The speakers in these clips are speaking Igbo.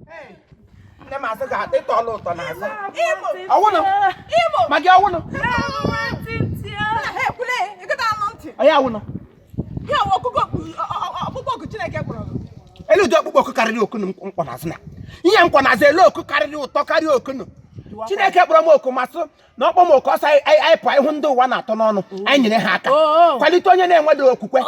Nne m asị ga ịtọọla ụtọ n'azụ. Ọwụnụ. Ma gị ọwụnụ. Ha ekwule, ịgụta anụ ntị. Onye awụnụ. Ya wụ ọkpụkpọ oku Chineke kpọrọ gị. Elu ụdị ọkpụkpọ oku karịrị okunu m kpọ n'azụ na. Ihe m kpọ n'azụ elu oku karịrị ụtọ karịa okunu. Chineke kpọrọ m oku masị na ọkpọ m oku ọsọ anyị pụọ ịhụ ndị ụwa na-atọ n'ọnụ anyị nyere ha aka kwalite onye na-enwedo okwukwe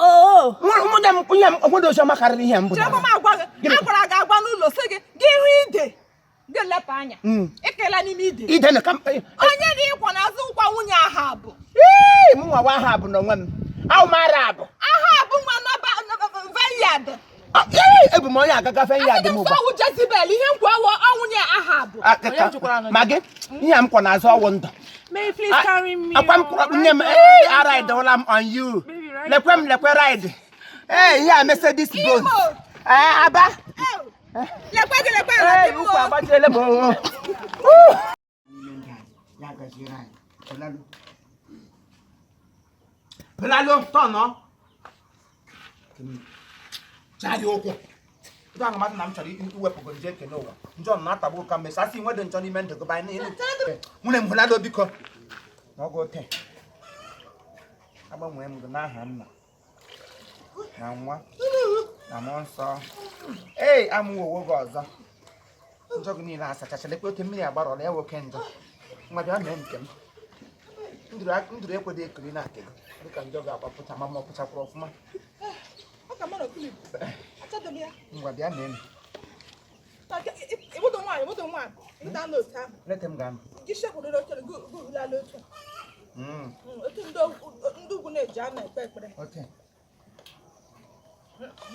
nwunye m nwunye m onwedo oziọma karịrị ihe mbụ Chere m agwa gị, a gwara gị agwa n'ụlọ sị gị gị hụ ide gị lepụ anya ịkela n'ime ide ide na ka onye dị ịkwa n'azụ ụkwa nwunye Ahab. Ee, m nwa Ahab n'onwe m ahụ m Arab. Ahab nwa vineyard. Ebu m onye agaga vineyard m ugbu a. Jezebel ihe nkwa ọwụ nwunye Ahab. Ma gị ihe m kwa n'azụ ọwụ ndụ. Akwa m kwụrụ nne m ee aride-ụla m on you. Lekwe m lekwe ride. Ee ihe a Mercedes Benz. Ee aba. Lekwe gị lekwe Ee ukwu agbajiele m. Belalo tọnọ. Chari ụkwụ. Ndị ahụ mmadụ na m chọrọ iwepụgo nje ekele ụwa. Njọ na-atagbu ka mmesi asị nwedo njọ n'ime ndụ gị banye n'elu. Nwunye m hụlalo biko. Na ọgụ ote. Agbanwee m gị n'aha nna na nwa na mmụọ nsọ. Ee, amụwowo gị ọzọ. Njọ gị niile asachachala ekwe oke mmiri agbarọla ya nwoke njọ. Nwa bịa mee nke m. Nduru ekwedo ekiri na nke gị dịka njọ ga-agbapụta ma ma ọ pụchakwara ọfụma. Ngwa bịa mee m. Leta m ga-anọ. Otu ndị ugwu na-eji anọ ekpe ekpere.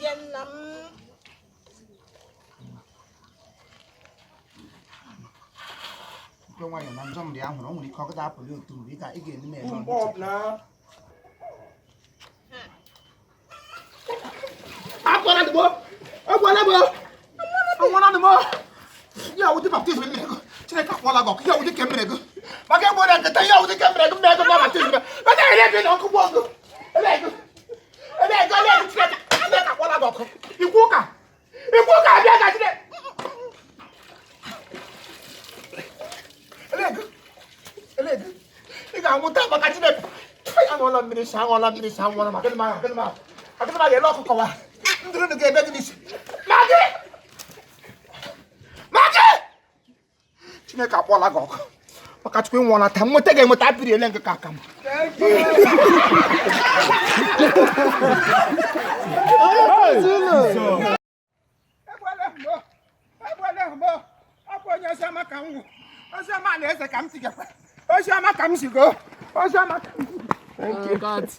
Ye nna m. Nke nwayọ na njọ mgbe ahụrụ o nwere ike ọ gaghị apụli otu mgbe ị ga-eme eme ya wụdị baptizim mere gị Chineke akpọla gị ọkụ ya wụdị ka mere gị maka egbe na nkịta ya wụdị ka mere gị mmegụ na baptizim maka ere ebe na ọkụ gbọọ gị ebe ego ebe ego ebe ego Chineke Chineke akpọla gị ọkụ ikwu ụka ikwu ụka abịa ka Chineke ị ga-anwụta maka Chineke aṅụọla mmiri sa aṅụọla mmiri sa anwụọla ma gịnị ma gịnị ma gịnị ma ga-ele ọkụkọ wa ndụrụ ga-ebe gị n'isi ma gị ma gị Chineke akpọla gị ọkụ maka Chukwu ịnwụọla taa nweta ga-enweta apịrị ele nke ka aka m onye oziọma ka m oziọma na eze ka m sigakwa oziọma ka m sigo oziọma ka m. Thank you.